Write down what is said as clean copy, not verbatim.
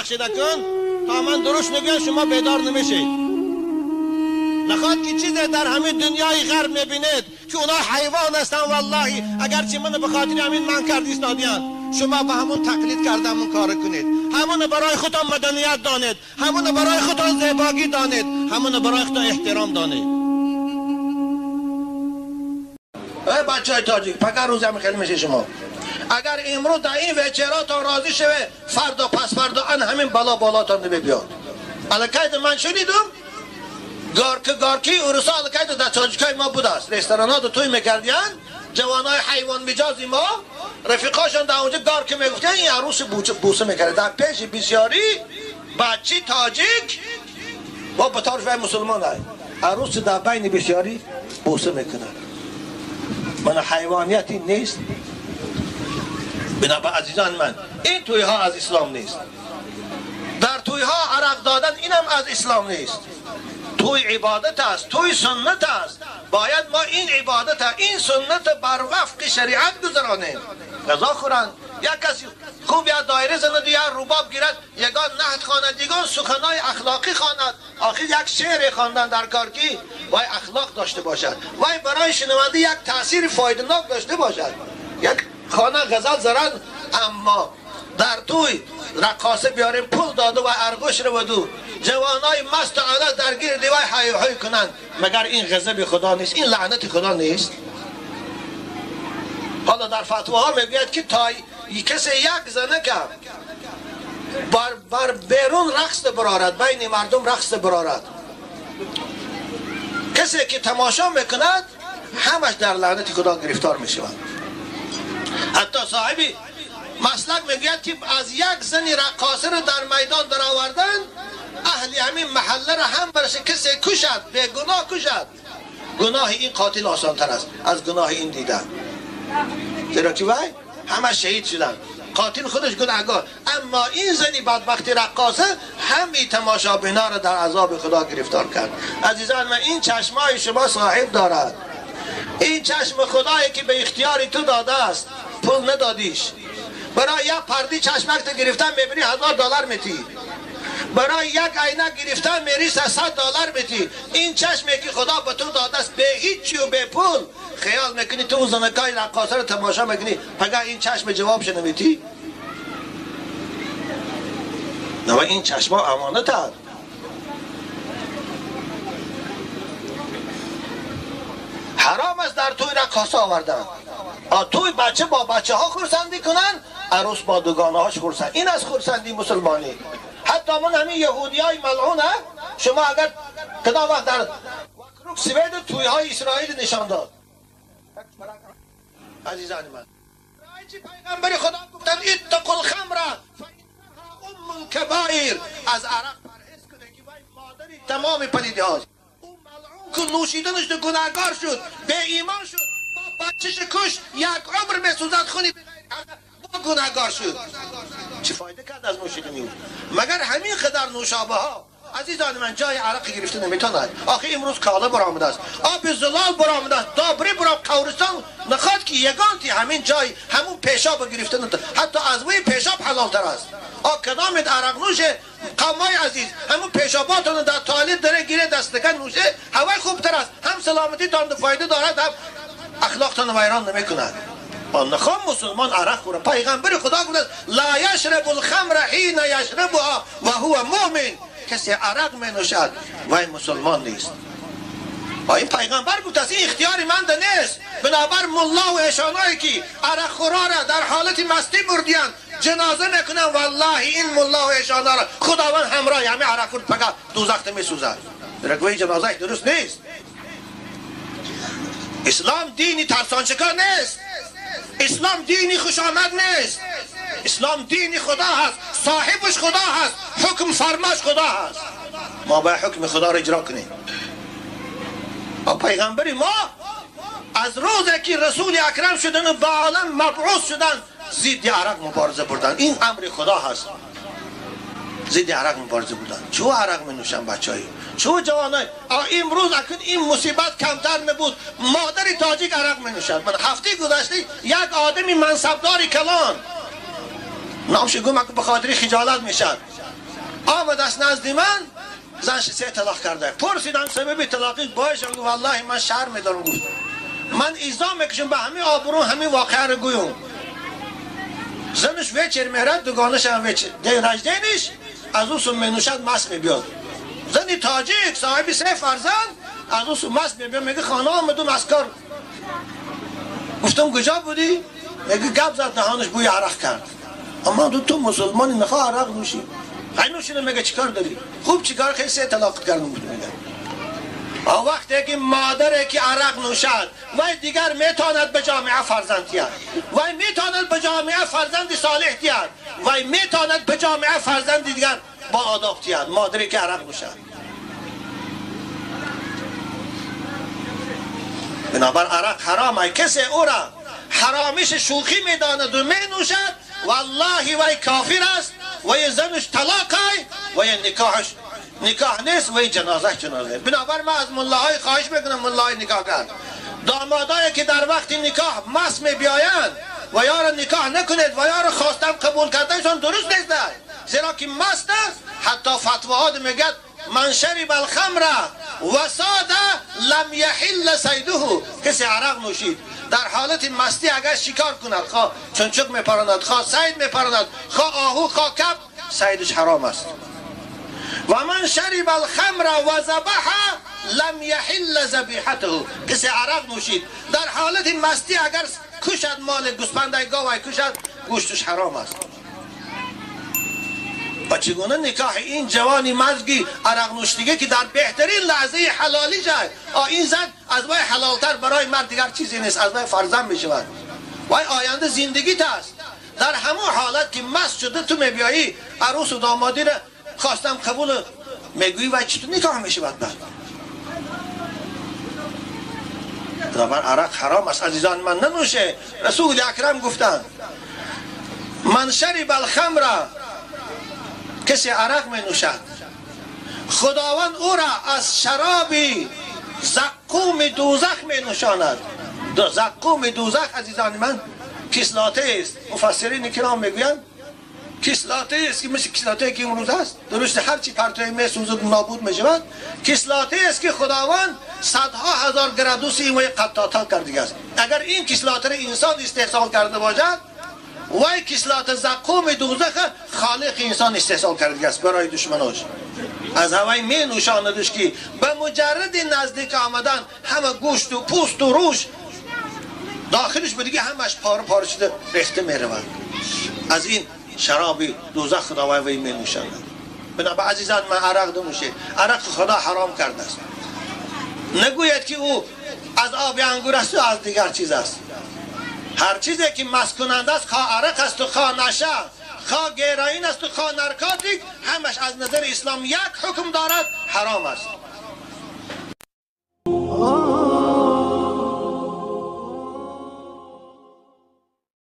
ببخشید کن تا من درست نگم شما بیدار نمیشید. نخواد که چیز در همین دنیای غرب میبینید که اونا حیوان هستن. والله اگرچه من به خاطر همین من کرد ایستادیان، شما با همون تقلید کرده همون کار کنید، همون برای خودتان مدنیت دانید، همون برای خودتان زیباگی دانید، همون برای خودتان احترام دانید. ای بچه های تاجیک، پگر روز هم خیلی میشه شما. اگر امروز در این وچراتان راضی شوه، فردا پس فردا ان همین بلا بالاتان بیاد. الکاید من شنیدم گارکی اروسا الکاید در تاجیکای ما بوده است. رستوران ها توی میکردین، جوانای حیوان مجازی ما رفیقاشان در اونجا گارک میگفتن، این عروس بوسه میکرد در پیش بسیاری بچی تاجیک با بطارش و مسلمان های عروس در بین بسیاری بوسه میکنن. من حیوانیت این نیست. بنابر عزیزان من، این توی ها از اسلام نیست. در توی ها عرق دادن اینم از اسلام نیست. توی عبادت است، توی سنت است. باید ما این عبادت، این سنت بر وفق شریعت گذرانیم. غذا خورن، یک کسی خوب یا دایره زند یا روباب گیرد، یگان نهد خواند، یگان سخنای اخلاقی خواند. آخر یک شعر خواندن در کار کی وای اخلاق داشته باشد، وای برای شنونده یک تاثیر فایده‌ناک داشته باشد. یک خانه غزل زرد، اما در توی رقاصه بیاریم پول داده و ارگوش رو دو جوانای مست و عادت درگیر دیوای های های کنند، مگر این غضب خدا نیست؟ این لعنت خدا نیست؟ حالا در فتواها میگوید که تا کسی یک زنه که بر بیرون رقص برارد، بین مردم رقص برارد، کسی که تماشا میکند همش در لعنت خدا گرفتار میشود. حتی صاحبی مسلک میگوید که از یک زن رقاصه رو در میدان در آوردن، اهل همین محله را هم برش کسی کشد، به گناه کشد، گناه این قاتل آسان تر است از گناه این دیدن. زیرا که وای همه شهید شدن، قاتل خودش گناهگار، اما این زنی بدبختی رقاصه همی تماشابینا را در عذاب خدا گرفتار کرد. عزیزان من، این چشمای شما صاحب دارد. این چشم خدایی که به اختیار تو داده است، پول ندادیش. برای یک پردی چشمک تو گرفتن میبینی $1000 میتی، برای یک عینک گرفتن میری $100 میتی. این چشمی که خدا به تو داده است به هیچی و به پول، خیال میکنی تو زنکای رقاصه رو تماشا میکنی، پگه این چشم جوابش نمیتی؟ نه، این چشما امانت هست. حرام است در توی رقاصه آوردن. توی بچه با بچه ها خرسندی کنن، عروس با دوگانه هاش خرسند. این از خرسندی مسلمانی. حتی من همین یهودی های ملعونه، شما اگر کدام وقت در سوئد توی های اسرائیل نشان داد. عزیزان من، پیغمبر خدا گفتن اتقوا الخمر فانها ام الکبائر، از عرق پرهیز کنه که وای مادری تمام پلیدی هاست. او ملعون که نوشیدنش دو گناهگار شد، به ایمان شد، با بچهش کش، یک عمر میسوزد خونی با گناهگار شد. چه فایده کرد از نوشیدنی؟ مگر همین قدر نوشابه ها عزیزان من جای عرق گرفته نمیتواند. آخه امروز کاله برآمده است، آب زلال برآمده است، دابری برآمد، قورستان نخواد که یگانتی همین جای همون پیشاب گرفته نمیتواند. حتی از وی پیشاب حلال تر است. آ کدام عرق نوشه قومای عزیز همون پیشاباتون در توالت داره گیره دستکن نوشه، هوای خوبتر است، هم سلامتی تان فایده دارد، هم اخلاقتان ویران نمیکند. نخوام مسلمان عرق خوره. پیغمبر خدا گفت لا یشرب الخمر حین یشربها و هو مؤمن. کسی عرق می نوشد وای مسلمان نیست. این پیغمبر گفت است، این اختیار من نیست. بنابر ملا و ایشانایی که عرق خورا را در حالت مستی بردیان جنازه میکنن، والله این ملا و ایشانا را خداوند همراه همه عرق خور فقط دوزخ میسوزد. رگوی جنازه درست نیست. اسلام دینی ترسانچکا نیست. اسلام دینی خوش آمد نیست. اسلام دینی خدا هست، صاحبش خدا هست، حکم فرماش خدا هست. ما باید حکم خدا را اجرا کنیم. پیغمبر ما از روزی که رسول اکرم شدن و به عالم مبعوث شدن ضد عرق مبارزه بردن. این امر خدا هست. ضد عرق مبارزه بردن. چو عرق می نوشن بچه‌ای، چو جوانای امروز اکنون این مصیبت کمتر نبود. مادر تاجیک عرق می نوشد. من هفته گذشته یک آدمی منصبدار کلان نامش گم به خاطر خجالت میشد، آمد از نزد من زنش سه طلاق کرده. پرسیدم سبب طلاقی باش، گفت والله من شرم دارم. گفت من ایزا میکشم به همه آبرو همین واقعه رو گویم. زنش وچر میرد دوگانش هم وچر رجدینش از او سو منوشد مست میبیاد. زنی تاجیک صاحب سه فرزند از او سو مست میبیاد، میگه خانه آمدم از کار. گفتم کجا بودی؟ میگه گپ زد دهانش بوی عرق کرد. اما تو مسلمانی نخواه عرق نوشی. خیلی نوشیدم. میگه چیکار داری؟ خوب چیکار؟ خیلی سه طلاق کردم. میگه آن وقتی که مادر که عرق نوشد وای دیگر میتواند به جامعه فرزند دهد، وای میتواند به جامعه فرزند صالح دهد، وای میتواند به جامعه فرزند دیگر با آداب دهد. مادری که عرق نوشد. بنابر عرق حرام ای کسی او را حرامیش شوخی میداند و مینوشد والله وای کافر است، وای زنش طلاق ای، وای نکاحش نکاح نیست، وای جنازه جنازه. بنابر من از ملاهای خواهش میکنم، ملاهای نکاح کرد دامادایی که در وقت نکاح مست میبیایند و یا را نکاح نکنید و یا را خواستم قبول کردنشان درست نیست، زیرا که مست است. حتی فتواها میگه من شرب الخمر و ساد لم یحل صیده. کسی عرق نوشید در حالت مستی اگر شکار کند، خواه چنچک میپراند، خواه صید میپراند، خواه آهو، خواه کب، صیدش حرام است. و من شرب الخمر و ذبح لم یحل ذبیحته. کسی عرق نوشید در حالت مستی اگر کشد مال گوسفند گاو کشد، گوشتش حرام است. و چگونه نکاح این جوانی مزگی عرق نوشیده که در بهترین لحظه حلالی جای این زن از وای حلالتر برای مرد دیگر چیزی نیست، از وای فرزند می شود، وای آینده زندگیت است. در همون حالت که مست شده تو میبیایی عروس و دامادی را خواستم قبول میگویی وای چطور نکاح می شود؟ بعد بنابر عرق حرام است عزیزان من، ننوشه. رسول اکرم گفتند من شرب الخمر، کسی عرق می نوشد خداوند او را از شراب زقوم دوزخ می نوشاند. زقوم دوزخ عزیزان من کسلاته است. مفسرین کرام میگویند کسلاته است که مثل کسلاته که امروز است، درست هر چی پرتوی میسوزد نابود میشود. کسلاته است که خداوند صدها هزار گرادوس این وی قطاتا کرده است. اگر این کسلاته را انسان استحصال کرده باشد، وای کسلات زقوم دوزخ خالق انسان استحصال کرده است برای دشمناش. از هوای می نوشاندش که به مجرد نزدیک آمدن همه گوشت و پوست و روش داخلش به دیگه همش پاره پاره شده ریخته می رود. از این شراب دوزخ خداوند وی می نوشاند. بنابر عزیزان من عرق نوشه، عرق خدا حرام کرده است. نگوید که او از آب انگور است و از دیگر چیز است. هر چیزی که مست کننده است، خواه عرق است و خواه نشه، خواه گیراین است و خواه نرکاتیک، همش از نظر اسلام یک حکم دارد، حرام است.